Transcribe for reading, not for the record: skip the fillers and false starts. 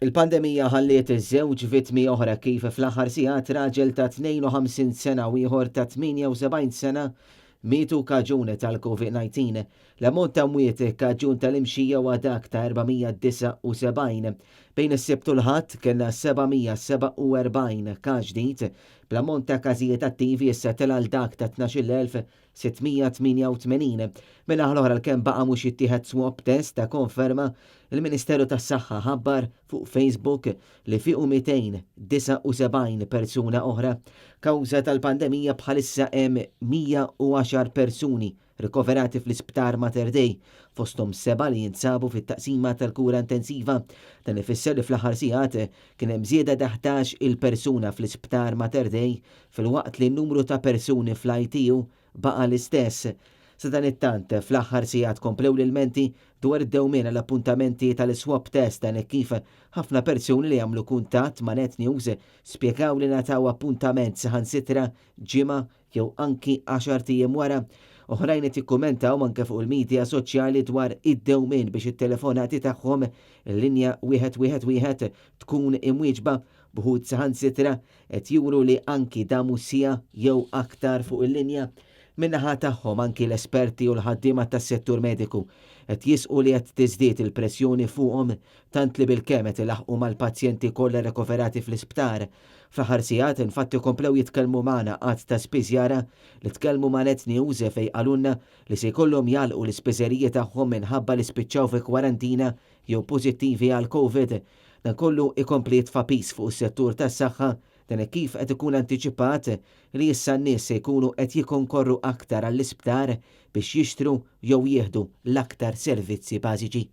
Il-pandemija ħalliet żewġ vittmi oħra kif fl-aħħar sigħat raġel ta' 52 sena u ieħor ta' 78 sena mietu kaġun tal-COVID-19. L-ammont ta' mwiet kaġun tal-imxija huwa dak ta' 479. Bejn is-Sibt u l-Ħadd kellna 747 każ ġdid, bl-ammont ta' każijiet attivi issa tela' għal dak ta' 12,688. Min-naħa l-oħra għalkemm baqa' mhux jittieħed swab test ta' konferma, il-Ministeru tas-Saħħa ħabbar fuq Facebook li fiequ 279 persuna oħra. Kawża tal-pandemija bħalissa hemm 110 persuni rikoverati fl-Isptar Mater Dei, fosthom sebgħa li jinsabu fit-taqsima tal-kura intensiva. Dan ifisser li fl-aħħar sigħat kien hemm żieda ta' 11-il persuna fl-Isptar Mater Dei filwaqt li n-numru ta' persuni fl-ITU baqa' l-istess. Sadanittant, fl-aħħar sigħat komplew l-ilmenti dwar id-dewmien għal appuntamenti tal-iswab test dan hekk kif ħafna persuni li għamlu kuntatt ma' Net News spjegaw li ngħataw appuntament saħansitra ġimgħa jew anki għaxart ijiem wara. Oħrajn qed jikkumentaw anke fuq il-midja soċjali dwar id-dewmien biex it-telefonati tagħhom il-linja wieħed wieħed wieħed tkun imwieġba, b'uħud saħansitra qed juru li anki damu siegħa jew aktar fuq il-linja. Min-naħa tagħhom anki l-esperti u l-ħaddiema tas-settur mediku qed jisqu li qed tiżdied il-pressjoni fuqhom tant li bilkemm qed ilaħħqu mal-pazjenti kollha rikoverati fl-isptar. Fl-aħħar sigħat infatti komplew jitkellmu magħna għadd ta' spiżjara li tkellmu ma' Net News fejn qalulna li se jkollhom jagħlqu l-ispiżeriji tagħhom minħabba li spiċċaw fi kwarantina jew pożittivi għall-Covid. Dan kollu ikompli jitfa' piż fuq is-settur tas-saħħa dan hekk kif qed ikun antiċipat li issa n-nies se jkunu qed jikkonkorru aktar għall-isptar biex jixtru jew jieħdu l-aktar servizzi bażiċi.